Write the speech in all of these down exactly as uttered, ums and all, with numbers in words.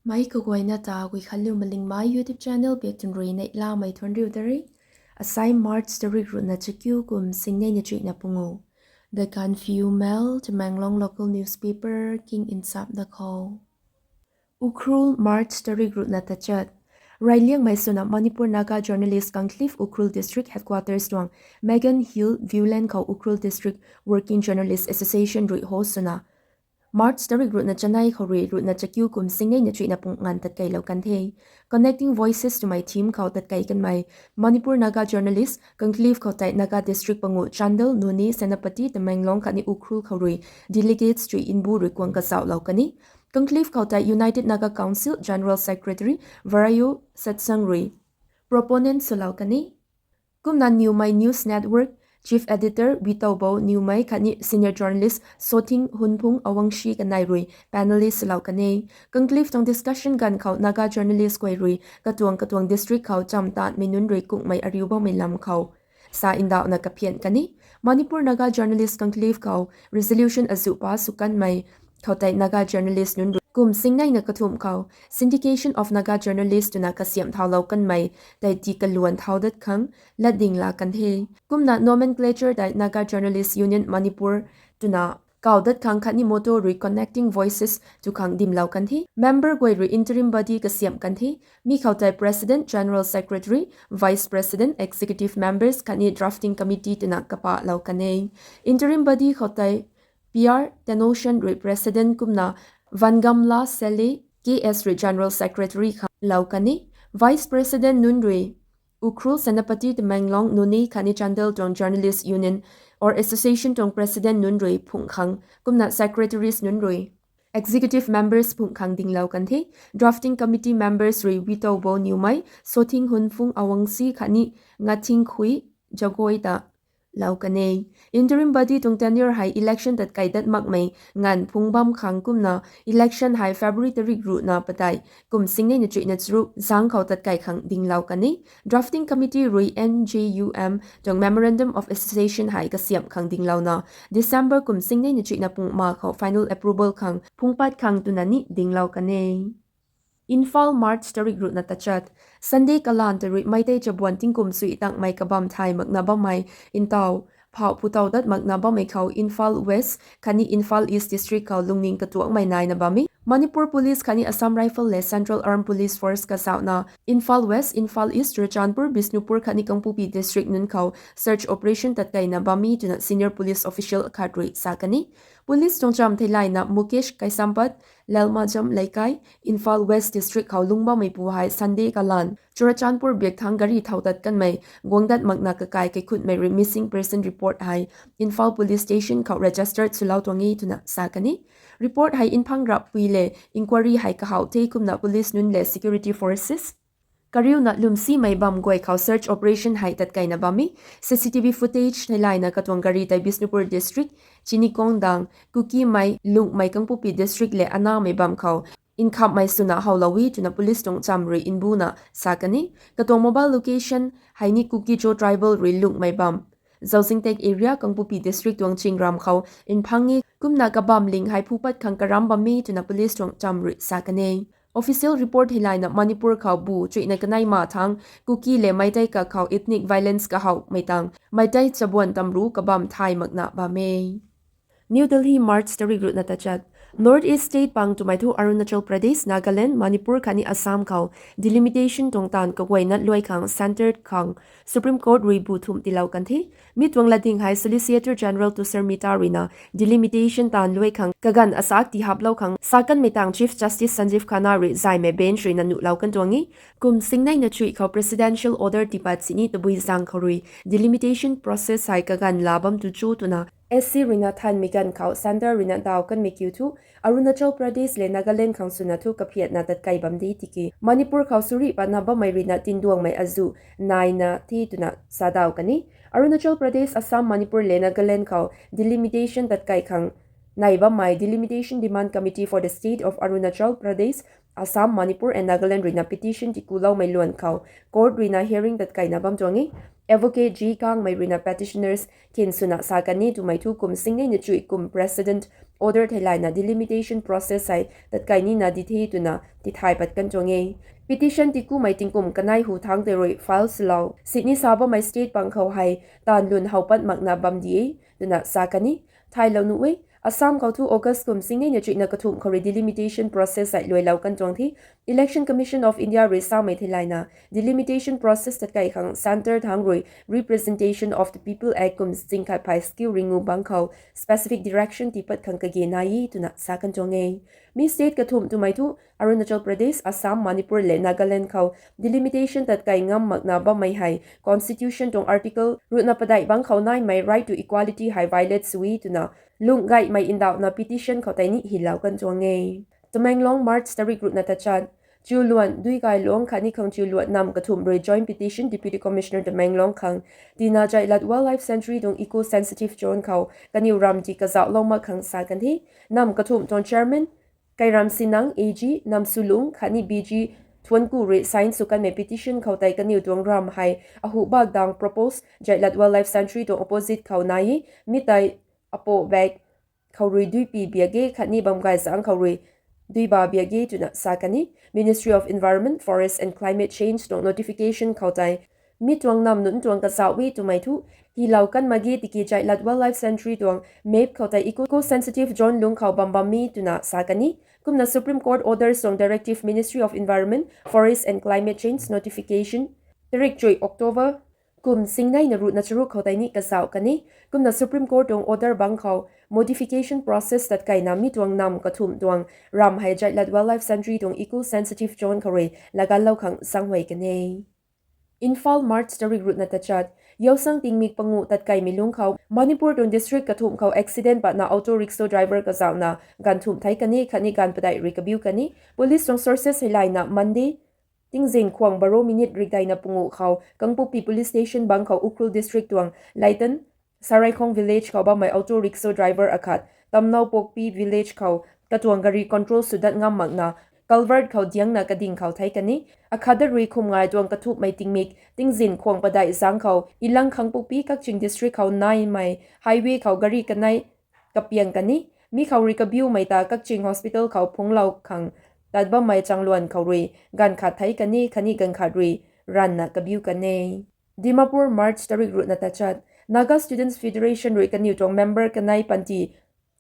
Mei kaguayna ta Guikhanliu Malingmei YouTube channel biak tun rui neihlamei thuanriu ta re. Asai March tarik ruhna chakiu kum singnei na chuihna pungu. The Gaanphiu Mail, Tamenglong local newspaper king nsap da khou. Ukhrul, March tarik ruhna tachat. Rayliangmei swna Manipur Naga journalist conclave Ukhrul district headquarters tuang Megan Hill Viewland khou Ukhrul District Working Journalist Association rui host swna March tarik ruhna chanei khou rui ruhna chakiu kum singnei na chuihna pung nganv tatkeilou kan the. Connecting Voices twmei theme khou tatkei kanmei Manipur Naga journalist conclave khou tei Naga district pangu Chandel, Noney, Senapati, Tamenglong khatni Ukhrul khou rui delegates chuih nbu rui kuang kazauhlou kan e. Conclave khou tei United Naga Council General Secretary Varayu Satsang rui proponent swlou kan e. Kumna Newmei News Network Chief Editor Witoubou Newmei khatni senior journalist Sothing Hunphung Awangshi kanei rui panelist swlou kan e. Conclave tuang discussion ganv khou Naga journalist guay rui katuang katuang district khou chamv taanmei nunc rui kungmei ariu bammei lam khou sa ndauhna kaphian kan e. Manipur Naga Journalist Conclave khou resolution azuh pass sw kanmei khou tei Naga journalist nunc rui kum singneina kathumh khou Syndication of Naga Journalists twna kasiamh thaulou kanmei tei tii kaluan thau dat khang latding la kan the. Kumna nomenclature tei Naga Journalists' Union Manipur twna kau dat khang khatni motto rui Connecting Voices tw khang dimlou kan the. Member guay rui interim body kasiamh kan the. Mi khou tei President, General Secretary, Vice President, Executive Members khatni Drafting Committee twna kapahlou kan e. Interim body khou tei P R Tenoshan rui President kumna Vangamla Sele K S rui General Secretary khang lou kan e. Vice President nunc rui Ukhrul, Senapati, Tamenglong, Noney khatni Chandel tuang Journalist Union or Association tuang President nunc rui phungh khang kumna Secretaries nunc rui Executive Members phungh khang dinglou kan the. Drafting Committee Members rui Witoubou Newmei, Sothing Hunphung Awangshi khatni Ngathingkhui Jagoi ta lou kan e. Interim body tuang tenure hei election tatkei dat makmei nganv phungc bam khang kumna election hei February tarik ruhna padeih kum singneina chuihna charuk zangc khou tatkei khang dinglou kan e. Drafting Committee rui N J U M tuang Memorandum of Association hei kasiamh khang dinglouna December kum singneina chuihna pung ma khou final approval khang phungc pat khang twna ni dinglou kan e. Imphal, March tarik ruhna tachat. Sunday kalan ta rui Meitei chabuan tingkum sui tangmei kabam thay makna bammei ntaw phauh putau dat makna bammei khou Imphal West khatni Imphal East District khou lungning katuangmei naina bam e. Manipur Police khatni Assam Rifle le Central Armed Police Force kazauhna Imphal West, Imphal East, Churachandpur, Bishnupur khatni Kangpokpi District nunc khou search operation tatkeina bam e twna senior police official khat rui sa kan e. Police tuang chamv theilayna Mukesh Kaisampat, Lalmajam Leikai, Imphal West District khou lungc bammeipu hei Sunday kalan Churachandpur biak thangc gari thau tat kanmei guang dat makna kakai kaikhunhmei rui missing person report hei Imphal Police Station khou registered swlou tuang e twna sa kan e. Report hei mphang rappui le inquiry hei kahaw the kumna police nunc le security forces kariuna lwmsimei bam guay khou search operation hei tatkeina bam e. C C T V footage theilayna katuang gari tei Bishnupur District, Chinikong dang, Kukimei lungmei Kangpokpi District le anamei bam khou nkhamhmei swna howlou e twna police tuang chamv rui mbuna sa kan e. Katuang mobile location hei ni Kuki-Zo tribal rui lungmei bam Zauzingtek area, Kangpokpi District tuang Chingram khou mphang e. Kumna kabam ling hei phu pat khang karam bam e twna police tuang chamv rui sa kan e. Official report theilayna Manipur khou bu chuihna kanei ma thangc Kuki le Meitei kakhou ethnic violence kahowmei tang Meitei chabuan tamru kabam thay makna bam e. New Delhi, March tarik ruhna tachat. North East state pang twmei thu Arunachal Pradesh, Nagaland, Manipur khatni Assam khou delimitation tuang taanv kaguayna luai khang centre khang Supreme Court rui bu thumh tiilou kan the. Mi tuang latding hei Solicitor General Tushar Mehta ruina delimitation taanv luai khang kaganv asak tihaplou khang sa kanmei tang Chief Justice Sanjiv Khanna rui zaymei bench ruina nuhlou kan tuang e. Kum singneina chuih khou presidential order tiipat sini tabui zaeng khou rui delimitation process hei kaganv la bam tu cho twna S C ruina thanmei ganv khou centre ruina daw kanmei kiu thu Arunachal Pradesh le Nagaland khang swna thu kaphiatna tatkei bam de tiki Manipur khou suri patna bammei ruina tinduangmei azuh naina the twna sa daw kan e. Arunachal Pradesh, Assam, Manipur le Nagaland khou delimitation tatkei khang nai bammei Delimitation Demand Committee for the State of Arunachal Pradesh, Assam, Manipur and Nagaland ruina petition tikuloumei luan khou court ruina hearing tatkeina bam tuang e. Advocate G Kangmei ruina petitioners thin swna sa kan e twmei thu kum singnei na chuih kum precedent order theilayna delimitation process hei tatkai nina di the twna tithay pat kan tuang e. Petition tikumei tingkum kanei hu thangc tei rui file swlou sini sa bammei state pang khou hei taanv lun how pat makna bam di e twna sa kan e. Thaylou nuh e, Assam khou thu August kum singnei na chuihna kathumh khou rui delimitation process hei luailou kan tuang the. Election Commission of India rui samei theilayna delimitation process tatkai khang centre thangc rui Representation of the People Act kum chingkhat phay skiu ringu bangc khou specific direction tiipat khang kage nai e twna sa kan tuang e. Mi state kathumh twmei thu Arunachal Pradesh, Assam, Manipur le Nagaland khou delimitation tatkai ngam makna bammei hei constitution tuang article ruhna padeih bangc khou naimei right to equality hei violate sw e twna lungh gaymei ndauhna petition khou tei ni hilou kan tuang e. Tamenglong, March tarik ruhna tachat. Chiuluan, Duigailong khatni Khangchiuluan nam kathumh rui joint petition Deputy Commissioner Tamenglong khang tina Jaihlat Wildlife Sanctuary tuang eco-sensitive zone khou kaniw ram ti kazauhlou mak khang sa kan the. Nam kathumh tuang chairman Kairam Sinang, A G, Nam Sulung khatni B G Thuanku rui sign sw kanmei petition khou tei kaniw tuang ram hei Ahuh Bakdang proposed Jaihlat Wildlife Sanctuary tuang opposite khou nai e, mi tei apo bak khou rui duipi biak ge khatni bamgay zangc khou rui duiba biak ge twna sa kan e. Ministry of Environment, Forest and Climate Change tuang notification khou tei mi tuang nam nunc tuang kazauh e twmei thu hilou kan mak ge tiki Jaihlat Wildlife Sanctuary tuang map khou tei eco-sensitive zone lungc khou bam bam e twna sa kan e. Kumna Supreme Court orders tuang directive Ministry of Environment, Forest and Climate Change notification tarik chuih October kum singnei na ruhna charuk khou tei ni kazauh kan e. Kumna Supreme Court tuang order bangc khou modification process tatkaina mi tuang nam kathumh tuang ram hei Jaihlat Wildlife Sanctuary tuang eco-sensitive zone khou rui lagatlou khang zaenghuay kan e. Imphal, March tarik ruhna tachat. Yaosang tingmik panguh tatkaimei lungc khou Manipur tuang district kathumh khou accident patna auto rickshaw driver kazauhna ganv thumh thei kan e khatni ganv padeih rui kabiu kan e. Police tuang sources hei layna Monday tingzin khwang baro minute rikdeina panguh khou Kangpokpi Police Station bangc khou Ukhrul District tuang Leitan Saraikhong Village khou bammei auto rickshaw driver akhat Tamnao Pokpi Village khou katuang gari control swdat ngam makna culvert khou diangna kading khou thei kan e. Akhat dat rui khum ngai tuang kathumhmei tingmik tingzin khwang padeih zangc khou Ilang Khangpokpi Kakching District khou naimei highway khou gari kanei kapiang kan e. Mi khou rui kabiumei ta Kakching Hospital khou phungclou khang tat bammei changluan khou rui ganv khat thei kan e khatni ganv khat rui ranvna kabiu kan e. Dimapur, March tarik ruhna tachat. Naga Students Federation rui kaniw tuang member kanei panty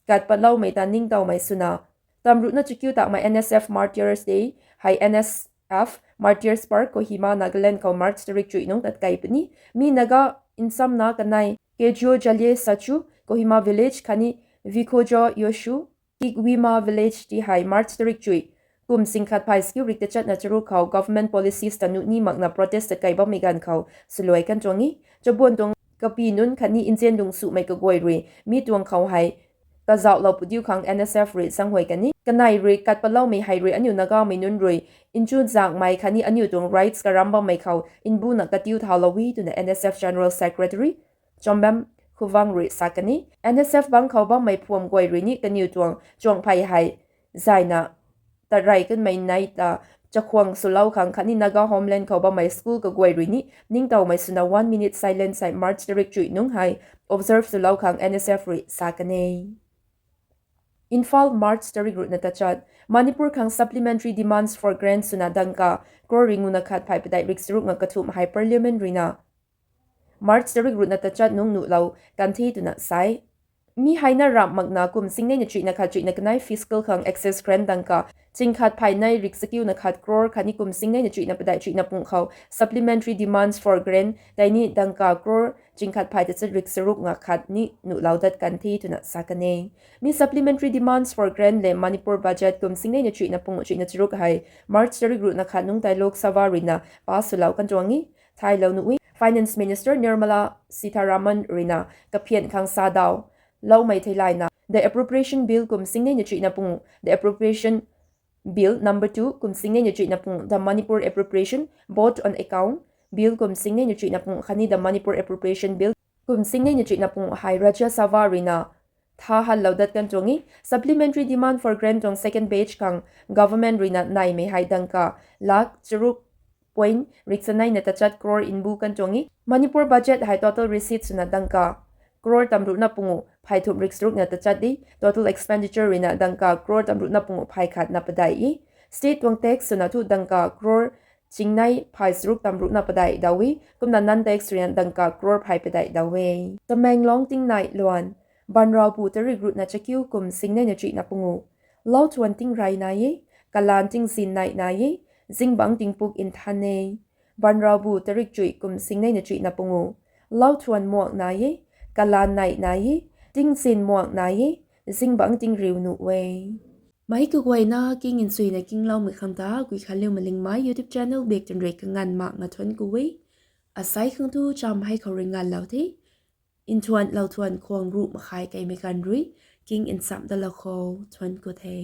kat patloumei ta ningtowmei swna tamruhna chakiu takmei N S F Martyrs Day hei N S F Martyrs Park, Kohima, Nagaland khou March tarik chuih nungc tatkai puni. Mi Naga nsamna kanei Kejio Jalye Sachu, Kohima Village khatni Vikhojo Yoshu, Kikwima Village ti hei March tarik chuih kum singkhat phay skiu rik tachatna charuk khou government policies ta nuh ni makna protest tatkai bammei ganv khou swluai kan tuang e. Chabuan tuang kapi nunc khatni nzian lung sumei kaguay rui mi tuang khou hei kazauhlou pudiu khang N S F rui zaenghuay kan e. Kanei rui kat patloumei hei rui aniu Nagamei nunc rui nchun zangmei khatni aniu tuang rights karam bammei khou nbuna katiu thaulou e twna N S F General Secretary Chombam Khuvang rui sa kan e. N S F bangc khou bammei phuam guay rui ni kaniw tuang chuangphey hei zayna tat rey kanmei nei ta chakhwang swlou khang khatni Naga Homeland khou bammei school kaguay rui ni ningtowmei swna one minute silence hei March tarik chuih nungc hei observe swlou khang N S F rui sa kan e. Imphal, March tarik ruhna tachat. Manipur khang supplementary demands for grant swna dangka crore ringuna khat phay padeih rik charuk nga kathumh hei Parliament ruina March tarik ruhna tachat nungc nuhlou kan the twna sa e. Mi hei na ramh makna kum singnei na chuihna khat chuihna kanei fiscal khang excess grant dangka chingkhat phay nei rik chakiuna khat crore khatni kum singnei na chuihna padeih chuihna pung khou supplementary demands for grant tei ni dangka crore chingkhat phay tachat rik charuk nga khat ni nuhlou dat kan the twna sa kan e. Mi supplementary demands for grant le Manipur budget kum singnei na chuihna pung chuihna charuk hei March tarik ruhna khat nungc tei Lok Sabha ruina pass swlou kan tuang e. Thaylou nuh e, Finance Minister Nirmala Sitharaman ruina kaphian khang sa daw loumei theilayna the Appropriation Bill kum singnei na chuihna pung, the Appropriation Bill number two kum singnei na chuihna pung, the Manipur Appropriation, Vote on Account Bill kum singnei na chuihna pung khatni the Manipur Appropriation Bill kum singnei na chuihna pung hei Rajya Sabha ruina tha hanlou dat kan tuang e. Supplementary demand for grant tuang second batch khang government ruina neimei hei dangka lakh charuk point riksanei na tachat crore inbu kan tuang e. Manipur budget hei total receipt swna dangka crore tamruhna pungu phey thumh riksarukna tachat di, total expenditure ruina dangka crore tamruhna pungu phey khatna padeih e. State tuang tax swna thu dangka crore chingnei phey saruk tamruhna padeih dau e, kumna non-tax ruina dangka crore phey padeih dau e. Tamenglong tingnei luan, Banraubu tarik ruhna chakiu kum singnei na chuihna pungu. Lauthuan tingrey nai e, kalan tingzin nai nai e, zingbangc tingpuk nthan e. Banraubu tarik chuih kum singnei na chuihna pungu. Lauthuan muak nai e, kalan nai nai e, tingzin muak nai e, zingbangc tingriu nuh e. Mei kaguayna king nsuina kingloumei khang ta Guikhanliu Malingmei YouTube channel bak twn rui kanganv mak nga thuanc ku e. Asei khang thu cham hei khou rui nganvlou the. Nthuan lauthuan khwang ruh makhai keimei ganv rui king nsam dalou khou thuanc ku the.